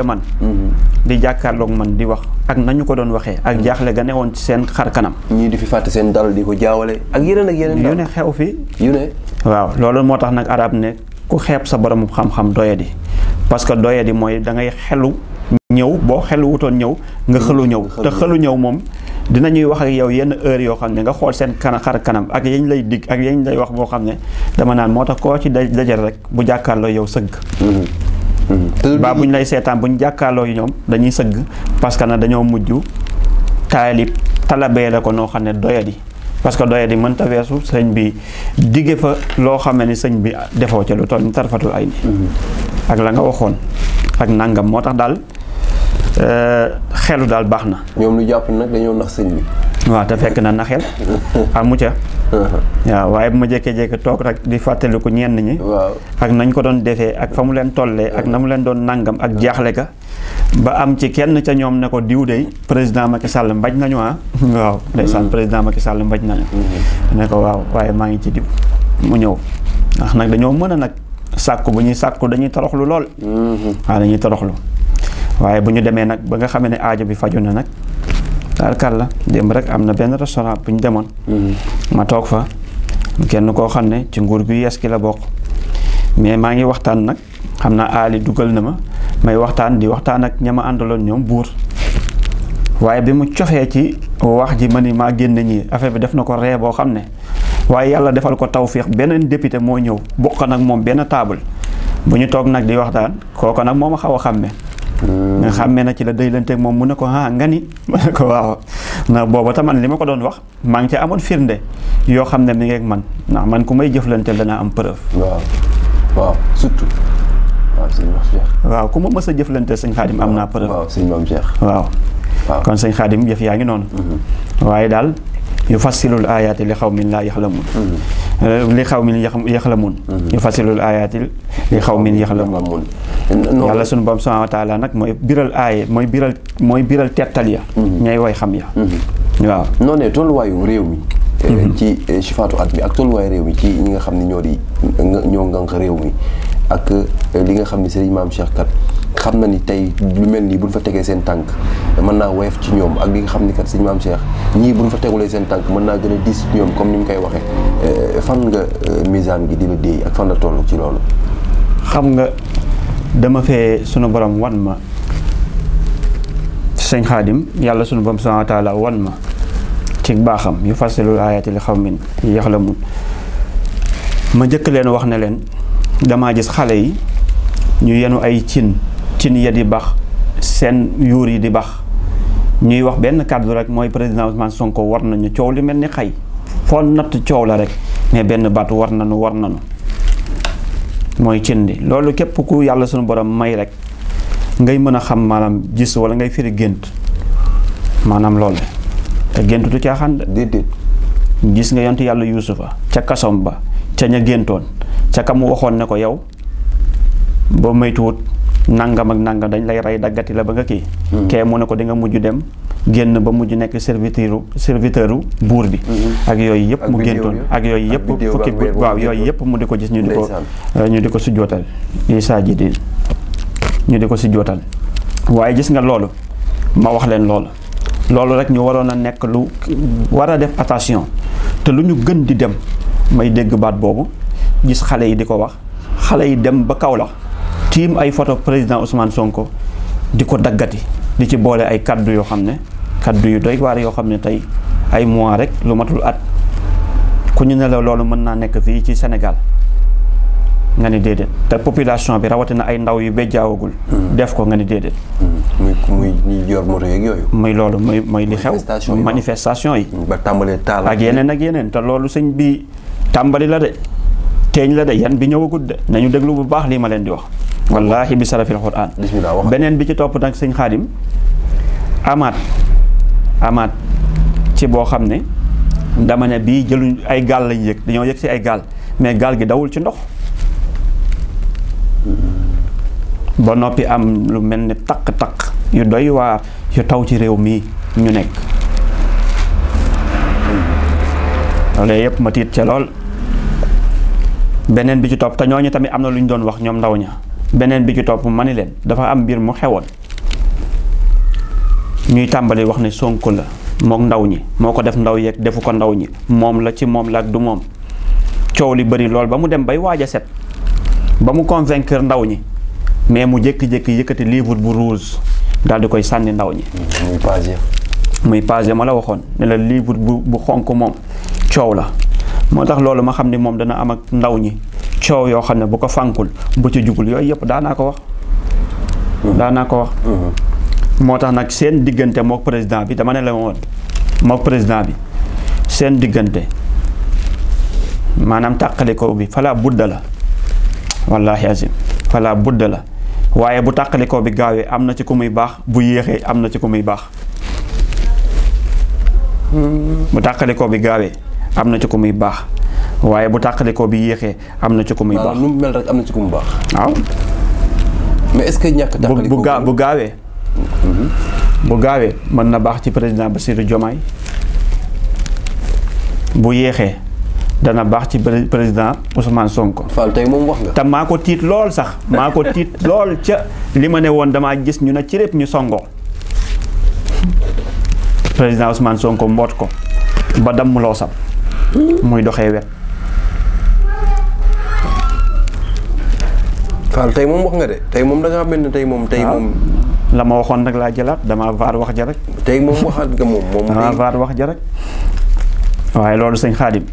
man di jàkkaarloog man di wax ak nañu ko doon waxee ak jaaxle ga newoon ci seen xar kanam ñii di fi fàtte seen dal di ko jaawale ak yeneen yu ne xew fi yu ne waaw loolu moo tax nag arab ne ku xeeb sa borom xam-xam doyadi parce que doyadi mooy da ngay xelu ñëw boo xelu wutoon ñëw nga xelu ñëw te xelu ñëw moom dinañuy wax ak yow yenn heure yoo xam ne nga xool seen xar kanam ak yañ lay dig ak yañ lay wax boo xam ne dama naan moo tax koo ci dajal rek bu jàkkaarloo yow sëgg baa bu ñu lay seetaan bu ñu jàkkaarloo yi ñoom dañuy sëgg parce que nag dañoo mujj talabee la ko noo xam ne doyadi parce que doyadi mënta weesu sëñ bi digge fa loo xam ne ni sëñ bi defoo ca lu toll ni tarfatul ay ni ak la nga waxoon ak nangam moo tax daal xelu daal baax na ñoom lu jàpp nag dañoo nax sëñ bi waaw te fekk na naxel amu ca waaw waaye bu ma jékkee-jékki toog rek di fàttaliku ñenn ñi ak nañ ko doon defee ak fa mu leen tollee ak na mu leen doon nangam ak jaaxle ka ba am ci kenn ca ñoom ne ko diw de président Macky Sall mbaj nañu waaw ndeysaan président Macky Sall mbaj nañu ne ko waaw waaye maa ngi ci diw mu ñëw ndax nag dañoo mën a nag sàkku bu ñuy sàkku dañuy toroxlu lool waaw dañuy toroxlu waaye bu ñu demee nag ba nga xamee ne aajo bi faju na nag daal la démb rek am na benn restaurant bu ñu demoon ma toog fa kenn koo xam ne ci nguur gu yees ki la bokk mais maa ngi waxtaan nag xam naa aali dugal na ma may waxtaan di waxtaan ak ña ma àndaloon ñoom buur waaye bi mu cofee ci wax ji ma ni maa génne ñii affaire bi def na ko ree boo xam ne waaye yàlla defal ko tawféex beneen député moo ñëw bokk nag moom benn table bu ñu toog nag di waxtaan kooku nag moo ma xaw a xàmme nga xàmmee na ci la daylanteeg moom mu ne ko nga ni ma ne ko waaw ndax booba taman li ma ko doon wax maa ngi ci amoon firnde yoo xam ne mi ngi ak man ndax man ku may jëflanteel danaa am preuve waaw surtout waaw sëñ Mame Cheikh waaw ku ma mës a jëflanteel sëñ Xaadim am naa preuve waaw sëñ Mame Cheikh waaw kon sëñ Xaadim jëf yaa ngi noonu waaye daal yufassilul ayaati li xawmin laa yaxlamuun li xawmin yaxlamuun yufassilul ayaati li xawmin yaxlamuun yàlla sunu borom subhaanahu wa taala nag mooy biral aaye mooy biral tettal ya ñay way xam ya waaw noo ne tolluwaayu réew mi ci sifaatu at mi ak tolluwaayu réew mi ci ñi nga xam ne ñoo ngànk réew mi ak li nga xam ne sëriñ Mame Cheikh kat xam na ni tey lu mel nii buñ fa tegee seen tànk mën naa woyof ci ñoom ak li nga xam ni kat sëriñ Mame Cheikh ñii buñ fa tegulee seen tànk mën naa gën a diis ci ñoom comme ni mu koy waxee fan nga misaan gi di la déey ak fan la toll ci loolu xam nga dama fee sunu borom wan ma sëñ Xaadim yàlla sunu borom subhaanahu wa taala wan ma ci baaxam yu fasilul ayaati li xawmin yaxlamuun ma njëkk leen wax ne leen damaa gis xale yi ñu yenu ay cin ya di bax seen yuur yi di bax ñuy wax benn kàddu rek mooy président Ousmane Sonko war nañu coow li mel ni xay foo natt coow la rek mais benn baat war nañu mooy cin di loolu képp ku yàlla sunu borom may rek ngay mën a xam maanaam gis wala ngay firi gént maanaam loolu te gént du caaxaan déedéet gis nga yonent yàlla yuusufa ca kasom ba ca ña géntoon ca ka mu waxoon ne ko yow boo maytuwut nangam ak nangam dañ lay rey daggati la ba nga kii kee mu ne ko di nga mujj dem génn ba mujj nekk serviteuru buur bi ak yooyu yëpp mu géntoon ak yooyu yëpp fukki waaw yooyu yëpp mu di ko gis ñu di ko sujjootal Isaa ji di ñu di ko sujjootal waaye gis nga loolu ma wax leen loolu rek ñu waroon a nekk lu war a def attention te lu ñu gën di dem may dégg baat boobu gis xale yi di ko wax xale yi dem ba Kaolack tiim ay photo président Ousmane Sonko di ko daggati di ci boole ay kaddu yoo xam ne kaddu yu doy waar yoo xam ne tey ay mois rek lu matul at ku ñu ne la loolu mën naa nekk fii ci Sénégal nga ni déedéet te population bi rawatina ay ndaw yu bejjaawagul def ko nga ni déedéet muy ñi yor moto yeeg yooyu muy loolu mooy li xew manifestation yi ba tàmbalee taal ak yeneen te loolu sëñ bi tàmbali la de teeñ la de yan bi ñëwagut de nañu déglu bu baax lii ma leen di wax wallaahi bi sarafil Qur'an beneen bi ci topp nag sëñ Xaadim amaat ci boo xam ne dama ne bii jëluñ ay gaal lañ yëg dañoo yëg si ay gaal mais gaal gi dawul ci ndox ba noppi am lu mel ni taq-taq yu doy waar yu taw ci réew mii ñu nekk loolu yëpp ma tiit ca lool beneen bi ci topp te ñooñu tamit am na lu ñu doon wax ñoom ndaw ña beneen bi ci topp ma ni leen dafa am mbir mu xewoon ñuy tàmbali wax ne Sonko la mook ndaw ñi moo ko def ndaw yeeg defu ko ndaw ñi moom la ci moom la ak du moom coow li bëri lool ba mu dem bay waaj a set ba mu convaincre ndaw ñi mais mu jékki-jékki yëkkati livre bu rouge daal di koy sànni ndaw ñi. muy page ma la waxoon ne la livre bu xonk moom coow la moo tax loolu ma xam ni moom dana am ak ndaw ñi coow yoo xam ne bu ko fànkul bu ci jugul yooyu yëpp daanaa ko wax. moo tax nag seen diggante mook président bi dama ne la woon mook président bi seen diggante maanaam tàqalikoo bi fala budda la wallaahi azim fala budda la waaye bu tàqalikoo bi gaawee am na ci ku muy baax bu yéexee am na ci ku muy baax bu tàqalikoo bi gaawee am na ci ku muy baax waaye bu tàqalikoo bi yéexee am na ci ku muy baax. nu mu mel rek am na ci ku mu baax. waaw. mais est-ce que ñàkk tàqalikoo bu gaawee. bu gaawee mën na baax ci président Bassirou Diomaye bu yéexee dana baax ci président Ousmane Sonko. Fall tey moom wax nga. te maa ko tiit lool sax maa ko tiit lool ca li ma ne woon damaa gis ñu ne ci répp ñu songoo président Ousmane Sonko mboot ko ba damm loosam muy doxee wet. Fall tey moom wax nga de tey moom da ngaa mel ne tey moom. la ma waxoon rek laa jëlaat damaa vaar wax ja rek. tey moom waxaat nga moom. damaa vaar wax ja rek waaye loolu sëñ Xaadim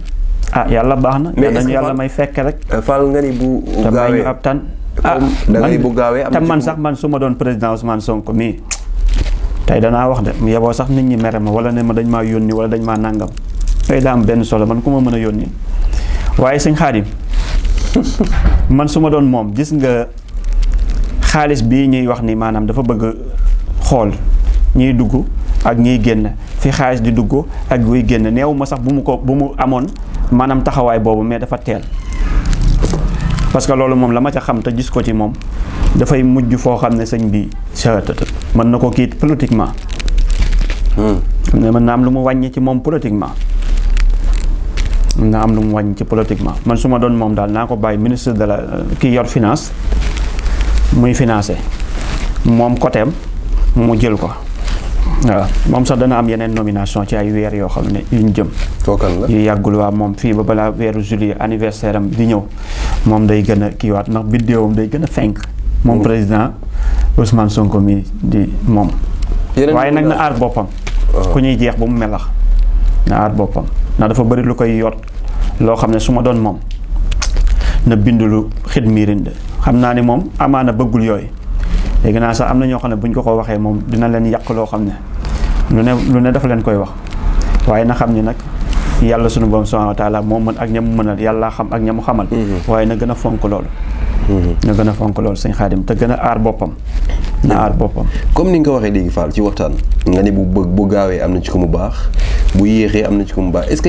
yàlla baax na. mais est-ce que yàlla may fekke rek. Fall nga ni bu gaawee te may ñu ab tan. da nga ni bu gaawee am te man sax man su ma doon président Ousmane Sonko mii tey danaa wax de mu yeboo sax nit ñi mere ma wala ne ma dañ maa yónni wala dañ maa nàngam tey daa am benn solo man ku ma mën a yónni waaye sëñ Xaadim man su ma doon moom gis nga xaalis bii ñuy wax ni maanaam dafa bëgg xool ñiy dugg ak ñiy génn fi xaalis di dugg ak buy génn neew ma sax bu mu amoon maanaam taxawaay boobu mais dafa teel parce que loolu moom la ma ca xam te gis ko ci moom dafay mujj foo xam ne sëñ bi mën na ko kiit politiquement mën na am lu mu wàññi ci moom politiquement man su ma doon moom daal naa ko bàyyi ministre de la kii yor finance muy financé moom côté am mu jël ko waaw moom sax dana am yeneen nomination ci ay weer yoo xam ne yuñ jëm yu yàggul waa moom fii ba balaa weeru juillet anniversaire am di ñëw moom day gën a kiiwaat ndax biddéewam day gën a fenk moom président Ousmane Sonko mi di moom waaye nag na aar boppam ku ñuy jeex ba mu melax na aar boppam ndax dafa bëri lu koy yot loo xam ne su ma doon moom na bindulu xit miirinde xam naa ni moom amaana bëggul yooyu léegi naa sax am na ñoo xam ne buñ ko waxee moom dina leen yàq loo xam ne lu ne dafa leen koy wax waaye na xam ni nag yàlla sunu borom subhanahu wa taala moo mën ak ñamu mënal yàlla xam ak ñamu xamal waaye na gën a fonk loolu na gën a fonk loolu sëñ Xaadim te gën a aar boppam na aar boppam comme ni nga ko waxee léegi Fall ci waxtaan nga ni bu gaawee am na ci ko mu baax bu yéexee am na ci ko mu baax est-ce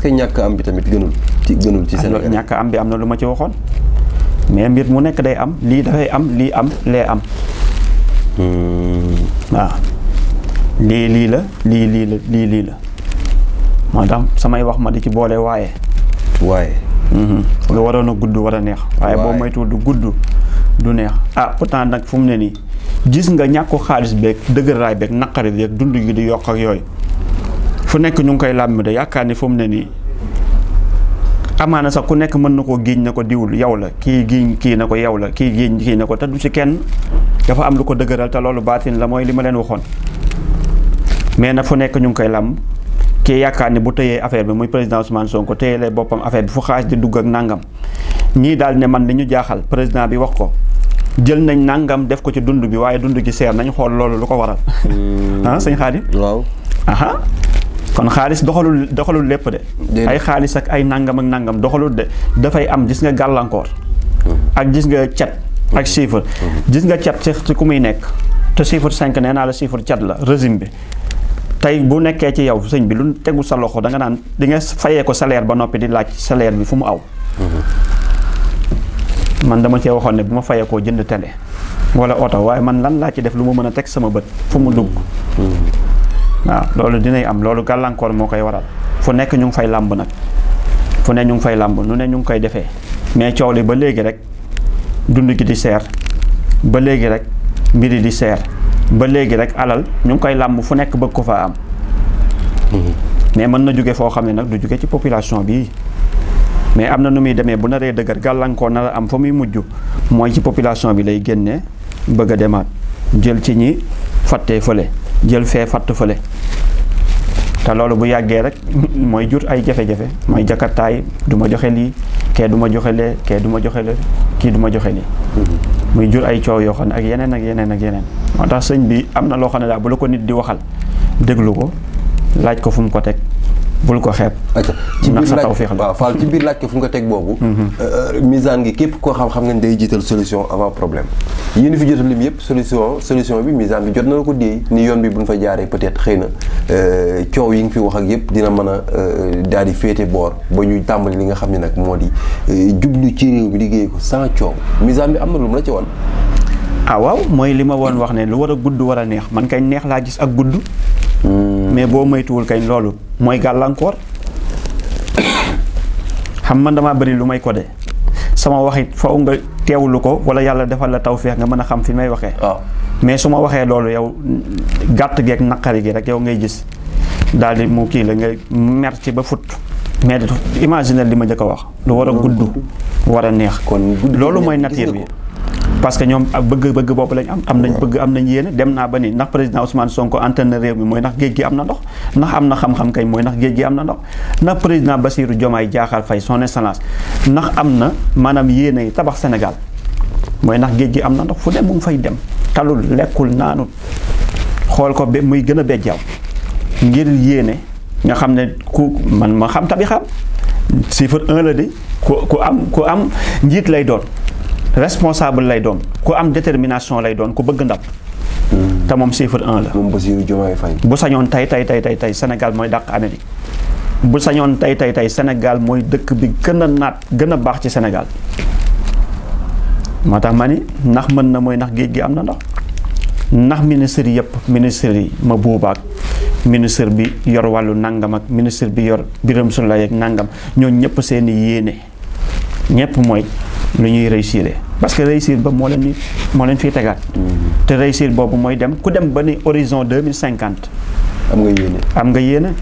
que ñàkk am bi tamit gënul ci Sénégal ñàkk am bi am na lu ma ci waxoon mais mbir mu nekk day am lii dafay am lii am lee am waaw lii la lii la moo tax samay wax ma di ci boole waaye lu waroon a gudd war a neex waaye boo moytuwul du gudd du neex pourtant nag fu mu ne nii gis nga ñàkku xaalis beeg dëgëraay beeg naqari beeg dund gi di yokk ak yooyu fu nekk ñu ngi koy làmb de yaakaar ni fu mu ne nii amaana sax ku nekk mën na koo giiñ na ko diwul yow la kii giiñ kii na ko yow la kii giiñ kii na ko te du ci kenn dafa am lu ko dëgëral te loolu baatin la mooy li ma leen waxoon mais nag fu nekk ñu ngi koy làmb kii yaakaar ni bu tëyee affaire bi muy président Ousmane Sonko tëyelee boppam affaire bi fu xaalis di dugg ak nangam ñii daal ne man li ñu jaaxal président bi wax ko jël nañ nangam def ko ci dund bi waaye dund gi seer nañ xool loolu lu ko waral sëñ Xaadim waaw kon xaalis doxalul lépp de ay xaalis ak ay nangam ak nangam doxalul de dafay am gis nga gàllankoor ak gis nga cat ak chiffre gis nga cat ci ku muy nekk te chiffre 5 nee naa la chiffre cat la régime bi tey bu nekkee ci yow sëñ bi lu tegu sa loxo da nga naan di nga fayee ko salaire ba noppi di laaj salaire bi fu mu aw man dama cee waxoon ne bu ma fayee koo jënd télé wala oto waaye man lan laa ci def lu ma mën a teg sama bët fu mu dugg waaw loolu dinay am loolu gàllankoor moo koy waral fu nekk ñu ngi fay làmb nag fu ne ñu ngi fay làmb nu ne ñu ngi koy defee mais coow li ba léegi rek dund gi di seer ba léegi rek mbiri di seer ba léegi rek alal ñu ngi koy làmb fu nekk bëgg ko faa am mais mën na jóge foo xam ne nag du jóge ci population bi mais am na nu muy demee bu naree dëgër gàllankoor nar a am fa muy mujj mooy ci population bi lay génnee bëgg a demaat jël ci ñi fattee fële jël fee fatt fële te loolu bu yàggee rek mooy jur ay jafe-jafe mooy jakartaay du ma joxe lii kee du ma joxe lee kee du ma joxe lee kii du ma joxe lii muy jur ay coow yoo xam ne ak yeneen ak yeneen ak yeneen moo tax sëñ bi am na loo xam ne daal bu la ko nit di waxal déglu ko laaj ko fu mu ko teg bul ko xeeb. ci biir sa tawfeex la waaw Fall ci biir laaj ko fu nga ko teg boobu. misaan gi képp koo xam nga day jiital solution avant problème yéen fi jotal lim yëpp solution bi misaan bi jot na la ko déey ni yoon bi bu ñu fa jaaree peut-être xëy na coow yi nga fi wax ak yëpp dina mën a daal di féete boor ba ñuy tàmbali li nga xam ne nag moo di jublu ci réew mi liggéey ko sans coow misaan bi am na lu mu la ci wan. ah waaw mooy li ma woon wax ne lu war a gudd war a neex man kay neex laa gis ak gudd. mais boo moytuwul kañ loolu mooy gàllankoor xam man damaa bëri lu may codé sama waxit faw nga teewlu ko wala yàlla defal la tawfeex nga mën a xam fi may waxee. mais su ma waxee loolu yow gàtt geeg naqari gi rek yow ngay gis daal di mu kii la nga mer ci ba fut mais imaginer li ma njëkk a wax lu war a gudd war a neex. loolu mooy nature bi. parce que ñoom ak bëgg-bëgg boobu lañ am nañ bëgg am nañ yéene dem naa ba ni ndax président Ousmane Sonko antenne réew mi mooy ndax géej gi am na ndox ndax am na xam-xam kay mooy ndax géej gi am na ndox ndax président Bassirou Diomaye Diakhar Faye son excellence ndax am na maanaam yéene tabax Sénégal mooy ndax géej gi am na ndox fu dem mu ngi fay dem talul lekkul naanul xool ko ba muy gën a bejjaaw ngir yéene nga xam ne ku man ma xam tabi xam chiffre 1 la di ku am njiit lay doon responsable lay doon ku am détermination lay doon ku bëgg ndam. te moom chiffre 1 la. moom Bassirou Diomaye Faye. bu sañoon tey Sénégal mooy dàq Amérique bu sañoon tey Sénégal mooy dëkk bi gën a naat gën a baax ci Sénégal moo tax ma ni ndax mën na mooy ndax géej gi am na ndox ndax ministre yëpp ministre yi ma buubaak ministre bi yor wàllu nangam ak ministre bi yor Birame Souleye ak nangam ñooñu ñëpp seeni yéene ñëpp mooy. lu ñuy réussir parce que réussir ba moo leen fiy tegaat. te réussir boobu mooy dem ku dem ba ni horizon 2050. am nga yéene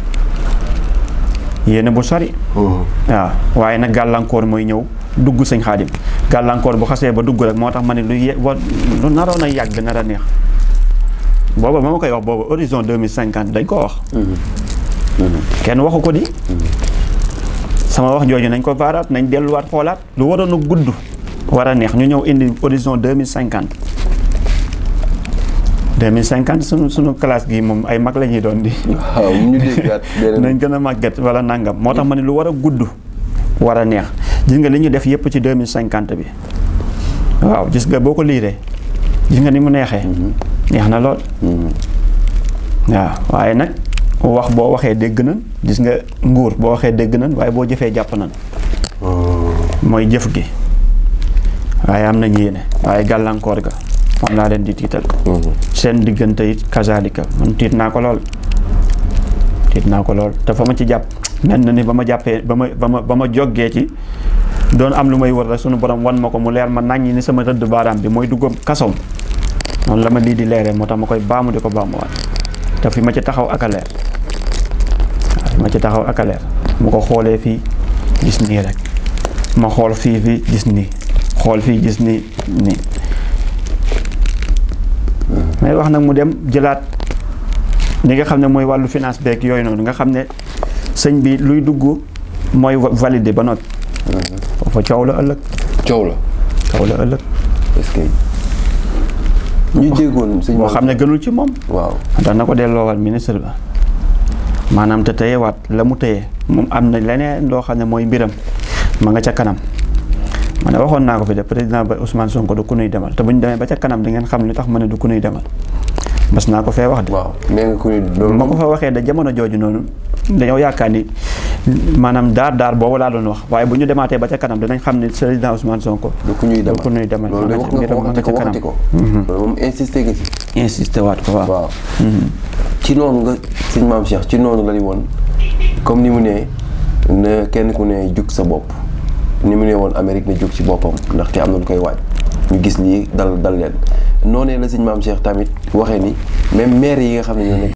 bu sori. waaw waaye nag gàllankoor mooy ñëw dugg sëñ Xaadim gàllankoor bu xasee ba dugg rek moo tax ma ne lu naroon a yàgg nar a neex booba ma koy wax boobu horizon 2050 dañ ko wax. kenn waxu ko di. sama wax jooju nañ ko baaraat nañ delluwaat xoolaat lu waroon a gudd war a neex ñu ñëw indi horizon 2050 sunu classe gi moom ay mag la ñuy doon di. waaw ñu déggaat nañ gën a màgget wala nangam moo tax ma ne lu war a gudd war a neex gis nga li ñu def yëpp ci 2050 bi waaw gis nga boo ko liiree gis nga ni mu neexee. neex na lool. waaw waaye nag. wax boo waxee dégg nañ gis nga nguur boo waxee dégg nañ waaye boo jëfee jàpp nañ mooy jëf gi waaye am nañ yéene waaye gàllankoor ga moom laa leen di tiital seen diggante it kazalika man tiit naa ko lool te fa ma ci jàpp mel na ni ba ma jàppee ba ma jógee ci doon am lu may wër rek sunu borom wan ma ko mu leer ma naññi ni sama rëdd baaraam bi mooy duggam kasoom noonu la ma lii di leeree moo tax ma koy baamu di ko baamuwaat te fi ma ci taxaw ak a leer mu ko xoolee fii gis nii rek ma xool fii gis nii xool fii gis nii may wax nag mu dem jëlaat li nga xam ne mooy wàllu finance beeg yooyu noonu nga xam ne sëñ bi luy dugg mooy validé ba noppi foofa coow la ëllëg est-ce que ñu déggoon sëñ boo xam ne gënul ci moom. waaw dana ko delloowaat ministre ba maanaam te téyewaat la mu téye moom am na leneen loo xam ne mooy mbiram ma nga ca kanam ma ne waxoon naa ko fi de président ba Ousmane Sonko du ku nuy demal te bu ñu demee ba ca kanam di ngeen xam li tax ma ne du ku nuy demal bas naa ko fee wax de. waaw nee nga ku nuy loolu ma ko fa waxee de jamono jooju noonu dañoo yaakaar ni maanaam daar boobu laa doon wax waaye bu ñu demaatee ba ca kanam dinañ xam ne président Ousmane Sonko. du ku ñuy demal loolu de wax nga ko waxati ko. loolu moom insisté nga ci. insisté waat ko waaw. ci noonu nga sëñ Maam Cheikh ci noonu la ni woon comme ni mu ne na kenn ku ne jug sa bopp ni mu ne woon Amérique na jug ci boppam ndaxte am na lu koy waaj ñu gis lii dal leen noonee la sëñ Maam Cheikh tamit waxee ni même maire yi nga xam ne ñoo nekk